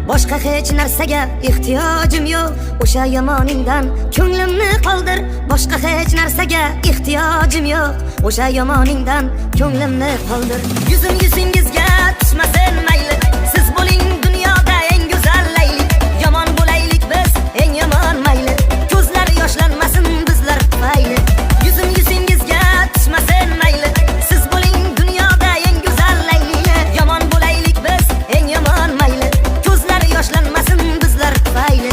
Boshqa hech narsaga ehtiyojim yo'q. O'sha yomoningdan ko'nglimni qoldir. Boshqa hech narsaga ehtiyojim yo'q. O'sha yomoningdan ko'nglimni qoldir. Yuzim yuzingizga tushmasin mayli. Siz bo'ling dunyoda eng go'zal layli. Yomon bo'laylik biz eng yomon mayli. Ko'zlar yoshlanmasin bizlar tufayli. Yuzim yuzingizga tushmasin mayli. Siz bo'ling dunyoda eng go'zal layli. Yomon bo'laylik biz eng yomon mayli. Ko'zlar yoshlanmasin bizlar tufayli.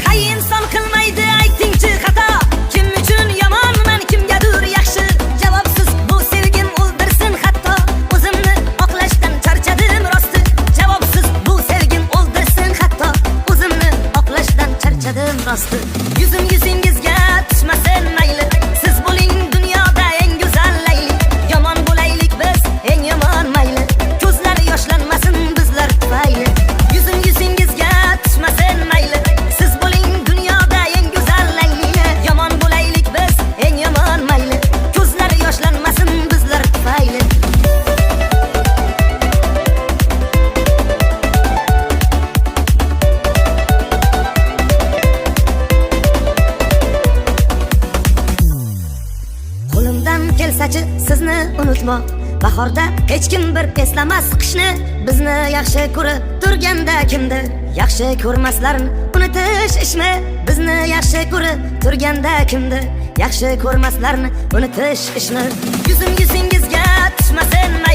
Hay inson qilmaydi aytingchi xato. Kim uchun yomonman, kimgadir yaxshi. Javobsiz bu sevgim o'ldirsin hatto. O'zimni oqlashdan charchadim rosti. Javobsiz bu sevgim o'ldirsin hatto. O'zimni oqlashdan charchadim rosti. Yuzim yuzingizga tushmasin mayli. Siz bo'ling dunyoda eng go'zal layli. Yomon bo'laylik biz eng yomon mayli. Ko'zlar yoshlanmasin bizlar tufayli. Yuzim yuzingizga tushmasin mayli. Siz bo'ling dunyoda eng go'zal layli. Yomon bo'laylik biz eng yomon mayli. Ko'zlar yoshlanmasin bizlar tufayli. Qo'limdan kelsachi sizni unutmoq. Bahorda hech kim bir eslamas qishni. Bizni yaxshi ko'rib turganda kimdir yaxshi ko'rmaslarin unutish ishmi? Bizni yaxshi ko'rib turganda kimdir yaxshi ko'rmaslarini unutish ishmi? Yuzim yuzingizga tushmasin mayli.